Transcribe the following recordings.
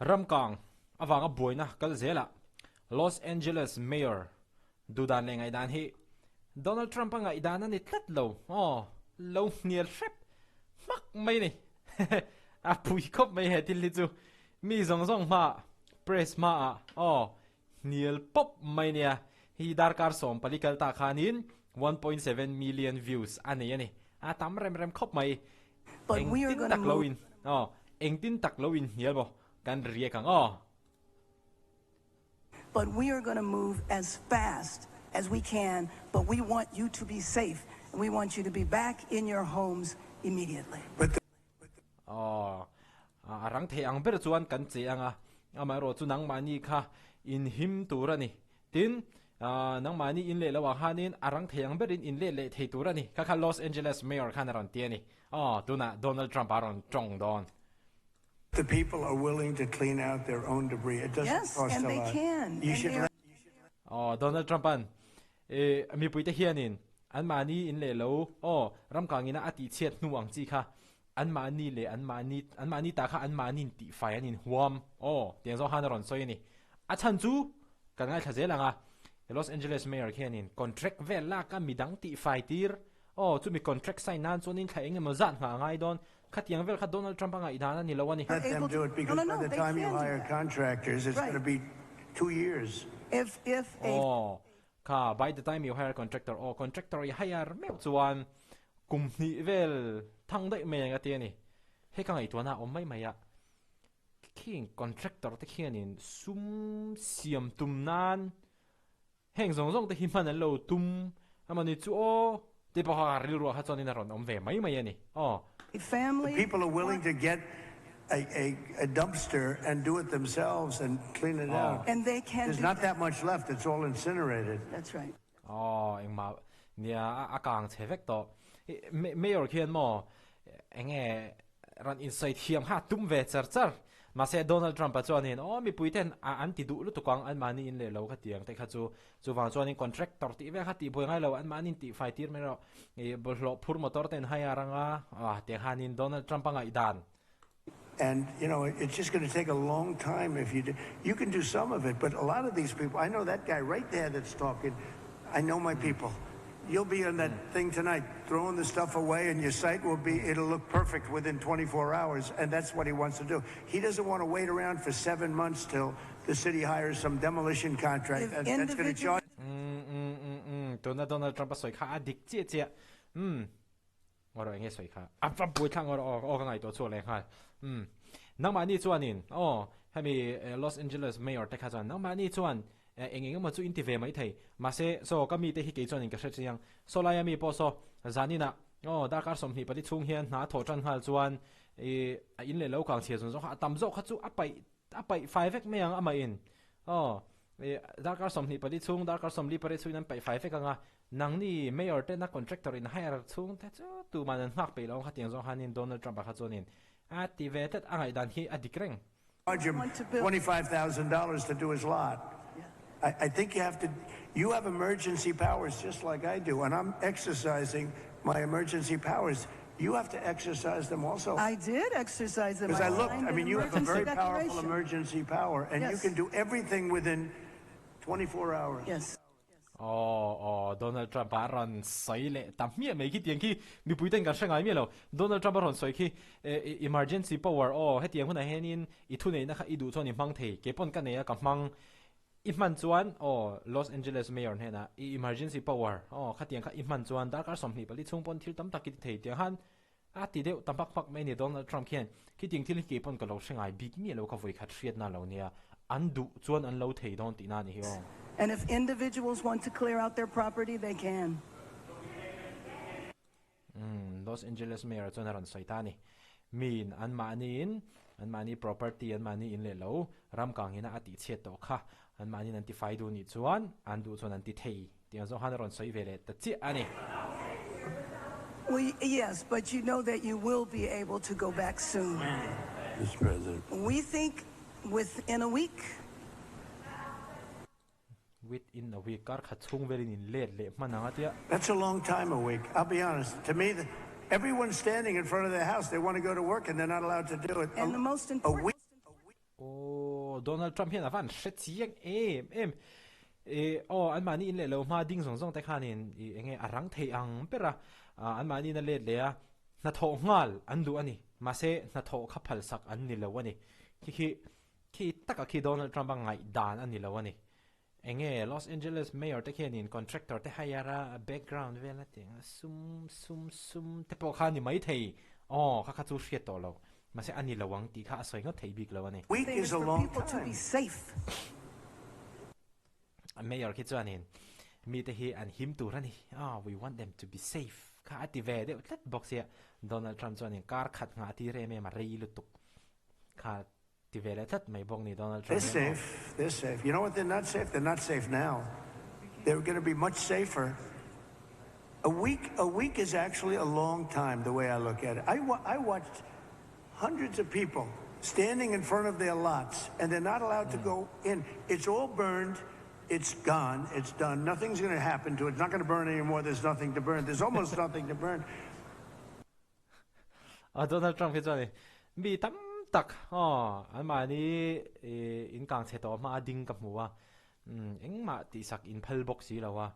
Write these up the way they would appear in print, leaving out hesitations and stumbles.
Ramkang avanga buaina kal zelah Los Angeles Mayor duhdan leh ngaihdan hi Donald Trump-a ngaihdan a ni tlat lo aw, lo hnial hrep hmak mai ni. A pui khawp mai he thil hi chu mi zawng zawng hmaah, press hmaah aw hnial pawp mai nia. Hei darkar 14 kal ta khanin 1.7 million views a nei a ni. A tam rem rem khawp mai. Engtin tak lo in aw engtin tak lo in hnial maw kan riak ang aw. But we are gonna move as fast as we can but we want you to be safe and we want you to be back in your homes immediately. Aw a rang thei ang ber chuan kan che ang a, amaherawh chu nangmahni kha in him tur a ni. Tin, nangmahni in leh lo ah khanin a rang thei ang berin in let leh thei tur a ni. Kha kha Los Angeles Mayor khan a rawn ti a ni. Aw, tunah Donald Trump a rawn tawng dawn. The people are willing to clean out their own debris. It doesn't Yes, cost and a they lot. can. You And should they are let Aw, Donald Trump an eh, mipuite hianin anmahni in leh lo, aw, ramkangina a tihchhiat hnu ang chi kha anmahni leh anmahni, anmahni ta kha anmahniin tihfai an inhuam, aw, tiang zawng khan a rawn sawi a ni. A chhan chu kan ngaithla zel ang a, Los Angeles Mayor khianin contract vel lak a midang tihfai tir, aw, chumi contract sign nan chuanin thla eng emaw zat nghah a ngai dawn, khatiang vel kha Donald Trump a ngaihdan a ni lo a ni. Let them able to do it no because no by no the they time you can do hire that. contractors it's Right. gonna be 2 years. If a Aw, kha by the time you hire contractor, aw, contractor i hire meuh chuan kum hnih vel thang daih mai ang a ti a ni. Hei ka ngaihtuahna a awm mai mai a, khing contractor te khianin sum siam tum nan heng zawng zawng te hi hman an lo tum amawni chu aw tih pawh kha rilruah kha chuanin a rawn awm ve mai mai a ni aw. Family People are willing to get a a a dumpster and do it themselves and clean it out. And they can There's do not that. that much left. It's all incinerated. That's right. Aw, engmah nia a kang chhe vek tawh. Mayor khian maw enge rawn insawi thiam kha a tum ve char char. Mahse Donald Trump-a chuanin aw mipui ten an ti duh lutuk ang anmahni in leh lo kha tiang te kha chu. Chuvang chuanin contractor tih vel kha tih buai ngai lo anmahni in tihfai tir mai rawh. Ih bawlhhlawh phur motor ten hire anga tiang khanin Donald Trump-a ngaihdan. And you know, it's just going to take a long time if you do. You can do some of it, but a lot of these people, I know that guy right there that's talking. I know my people. You'll be on that thing tonight, throwing the stuff away, and your site will be, it'll look perfect within 24 hours. And that's what he wants to do. He doesn't want to wait around for 7 months till the city hires some demolition contract If that's going to individual charge. Tuna Donald Trump a sawi kha a dik chiah chiah. Ngaw rawh enge sawi kha a va buai thlang ngaw rawh aw aw ka ngaihtuah chhuak leh nghal. Nangmahni chuanin aw hemi Los Angeles Mayor te kha chuan nangmahni chuan eng eng emaw chu in ti ve mai thei. Mahse saw ka mite hi kei chuanin ka hre chiang. Saw laia mi pawh saw zaninah aw darkar 24 chhung hian hna a thawh tan nghal chuan ih a in leh lo kang chhia zun zawk kha a tam zawk kha chu a paih a paih fai vek mai ang amahin aw ih darkar 24 chhung darkar 48 chhungin an paih fai vek ang a nangni mayor tena contractor in hire chhung te chu tuman an nghak peih lo ang kha tiang zawng khanin Donald Trump-a kha chuanin a ti ve tlat a ngaihdan hi a dik reng. Charge him Want to build $25,000 to do his lot. I think you have to, you have emergency powers just like I do, and I'm exercising my emergency powers. You have to exercise them also. I did exercise them. Because I looked, signed I an mean, you have a emergency very powerful declaration. Emergency power, and you can do everything within 24 hours. Yes. Aw aw Donald Trump a rawn sawi leh ta hmiah mai khi tiang khi mipui ten kan hre ngai miah lo. Donald Trump a rawn sawi khi emergency power aw hetiang hunah hianin i thuneihna kha i duh chuan i hmang thei kei pawn ka nei a ka hmang i hman chuan aw Los Angeles Mayor hnenah i emergency power aw khatiang kha i hman chuan darkar 24 chhung pawn thil tam tak i ti thei tiang khan a ti deuh ta hmak hmak mai a ni Donald Trump khian khitiang thil hi kei pawn ka lo hre ngai bik miah lo ka vawi khat hriatna lo nia an duh chuan an lo thei dawn tihna a ni hi aw. And if individuals want to clear out their property, they can. Umm Los Angeles Mayor chuan a rawn sawi ta a ni. Miin anmahniin anmahni property anmahni in leh lo ram kangina a tihchhiat tawh kha anmahniin an tifai duh nih chuan an duh chuan an ti thei tih ang zawng khan a rawn sawi ve leh ta chiah a ni. Well, yes, but you know that you will be able to go back soon. Mr. President. We think within a week. Within a week, kar khat chhung velin in let leh hman ang a tia. That's a long time, a week. I'll be honest. To me, the, everyone's standing in front of their house. They want to go to work and they're not allowed to do it. And the most A important week. Aw. pawh Donald Trump hian a van hre chiang em em. E aw anmahni in leh lo hma ding zawng zawng te khanin i enge a rang thei ang ber a, anmahni in a let leh a, hnathawh nghal an duh a ni. Mahse hnathawh kha phalsak an ni lo a ni. Khi khi khi taka khi Donald Trump a ngaihdan a ni lo a ni. Enge Los Angeles Mayor te khianin contractor te hire a, background vel a tih ang a, sum sum sum te pawh kha a ni maithei. Aw kha kha chu hriat tawh lo. Mahse a ni lo ang tih kha a sawi ngawt thei bik lo a ni. Week is a long time. Mayor khi chuanin mite hi an him tur a ni. Ah, we want them to be safe kha a ti ve deuh tlat bawk sia. Donald Trump chuanin kar khat nghah a tir em em a rei lutuk kha ti ve leh tlat mai bawk ni Donald Trump hian. They're safe, they're safe. You know what they're not safe? They're not safe now. They're going to be much safer. A week, a week is actually a long time the way I look at it. I, I watched hundreds of people standing in front of their lots and they're not allowed to go in. It's all burned. It's gone. It's done. Nothing's going to happen to it. It's not going to burn anymore. There's nothing to burn. There's almost nothing to burn. A Donald Trump hi chuan mi tam tak aw anmahni in kang chhe tawh hma a ding ka hmu a engmah tihsak in phal bawk si lo a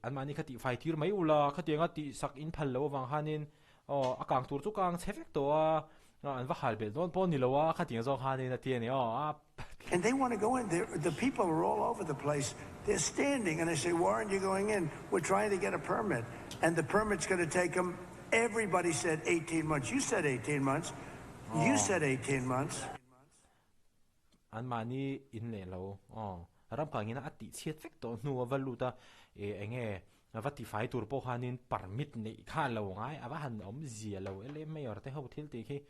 anmahni kha tihfai tir mai ula khatianga tihsak in phal loh avang khanin aw a kang tur chu kang chhe vek tawh a an va hal belh dawn pawh a ni lo a khatiang zawk khanin a ti a ni aw a And they want to go in. They're, the people are all over the place. They're standing and they say, why aren't you going in? We're trying to get a permit. And the permit's going to take them, everybody said 18 months. You said 18 months. You said 18 months. Anmahni in leh lo aw ram kangina a tih chhiat vek tawh hnu a va lut a eh enge va tifai tur pawh khanin permit neih kha a lo ngai a va han awm zia lo LA mayor te ho thil tih khi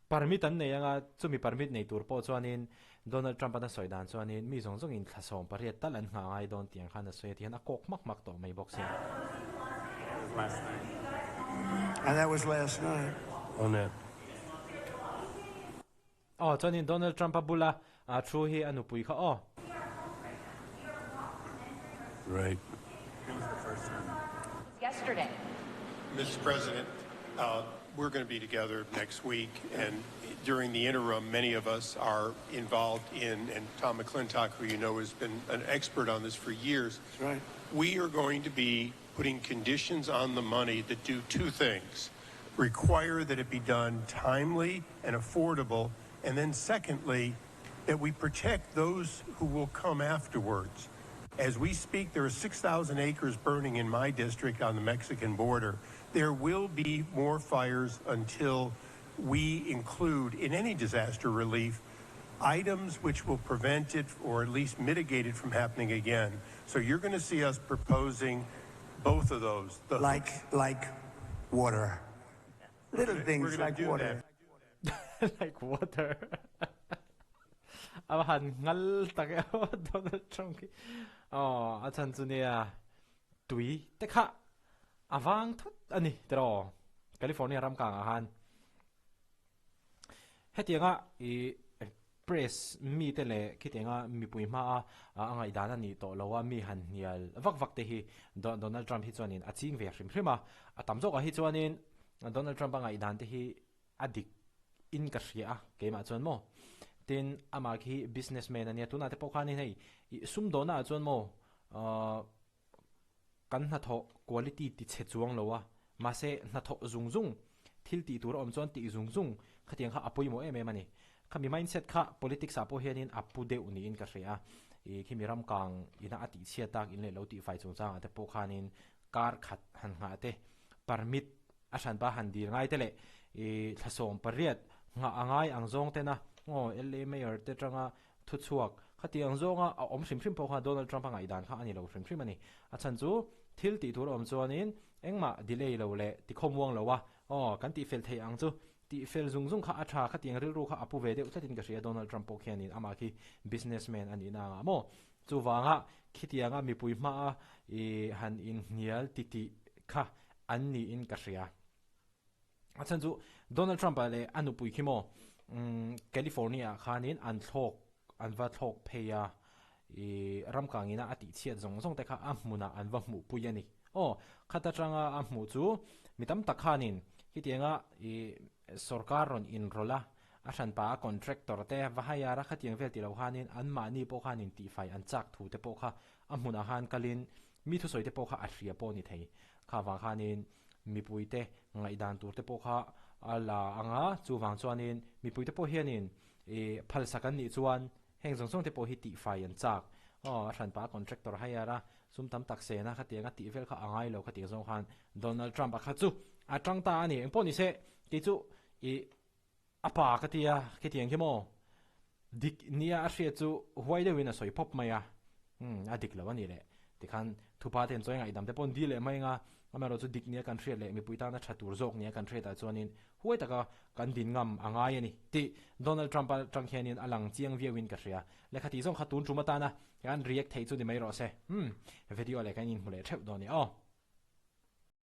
permit an nei anga chumi permit nei tur pawh chuanin Donald Trump an a sawi dan chuanin mi zawng zawngin thla sawm pariat tal an nghah ngai dawn tih ang khan a sawi a ti hian a kawk hmak hmak tawh mai bawk sia. And that was last night. On it. Aw chuanin Donald Trump a bula thu hi a nupui kha aw. Right. Yesterday. Mr. President, uh, we're going to be together next week, and during the interim, many of us are involved in, and Tom McClintock, who you know has been an expert on this for years. That's right. We are going to be putting conditions on the money that do two things require that it be done timely and affordable, and then secondly, that we protect those who will come afterwards. As we speak, there are 6,000 acres burning in my district on the Mexican border. There will be more fires until we include in any disaster relief items which will prevent it or at least mitigate it from happening again. So you're going to see us proposing both of those. The like like water. Little things gonna like do water. that. Like water. A va han ngal tak e aw Donald Trump khi. Aw a chhan chu nia tui te kha a vang thut a ni tiraw California ram kangah khan. Hetianga i press mite leh khitianga mipui hmaa a ngaihdan a nih tawh lo a, mi han hnial vak vak te hi Donald Trump hi chuanin a ching ve hrim hrim a. A tam zawkah hi chuanin Donald Trump a ngaihdan te hi a dik in ka hria a, keimah chuan maw. Tin, amah khi businessman a nia, tunah te pawh khanin hei sumdawhnaah chuan maw Kan hnathawh quality ti chhe chuang lo a, mahse hnathawh zung zung, thil tih tur a awm chuan tih zung zung khatiang kha a pawimawh em em a ni. Khami mindset kha politics ah pawh hianin a pu deuh niin ka hria a, ih khimi ram kang ina a tih chhiat tak in leh lo tihfai chungchangah te pawh khanin kar khat han nghah te, permit a hranpa han dil ngai te leh ih thlasawm pariat nghah a ngai ang zawng tena aw LA Mayor te tanga Thuchhuak, Khatiang zawnga a awm hrim hrim pawh kha Donald Trump-a ngaihdan kha a ni lo hrim hrim a ni. A chhan chu thil tih tur a awm chuanin engmah delay lo leh tikhawmuang lo a, aw, kan tihfel theih ang chu, tihfel zung zung kha a tha, khatiang rilru kha a pu ve deuh tlatin ka hria Donald Trump pawh khianin amah khi businessman a nihna angah maw? Chuvanga khitianga mipui hmaa i han inhnial titih kha an niin ka hria. A chhan chu Donald Trump-a leh a nupui khi maw California ah khanin an thlawk an va thlawk phei a, ih ramkangina a tihchhiat zawng zawng te kha a hmunah an va hmuhpui a ni. Aw, khat atanga a hmuh chu mi tam tak khanin hetianga ih sorkar rawn inrawlh a, A hranpa a contractor te va hire a khatiang vel ti lo khanin anmahni pawh khanin tihfai an chak thu te pawh kha a hmunah khan kalin mi thusawi te pawh kha a hria pawh a ni thei. Kha vang khanin mipui te ngaihdan tur te pawh kha a la ang a, chuvang chuanin mipui te pawh hianin ih phalsak an nih chuan heng zawng zawng te pawh hi tihfai an chak. Aw a hranpa a contractor hire a sum tam tak sena khatiang a tih vel kha a ngai lo khatiang zawng khan Donald Trump a kha chu a tang ta a ni. Engpawh ni se kei chu ih A pa ka ti a, khitiang khi maw? Dik nia a hriat chu huai deuhin a sawi pawp mai a, umm a dik lo a ni leh. Tikhan thupa te an chawi ngaihdam te pawh an dil leh mai anga, amaherawh chu dik nia kan hriat leh mipui tana tha tur zawk nia kan hriatah chuanin huai taka kan din ngam a ngai a ni tih Donald Trump atang hianin a lang chiang viauin ka hria. Lehkha tih zawng kha tun tum atana kan react theih chu ni mai rawh se. Umm video leh kan inhmu leh theuh dawn nia aw.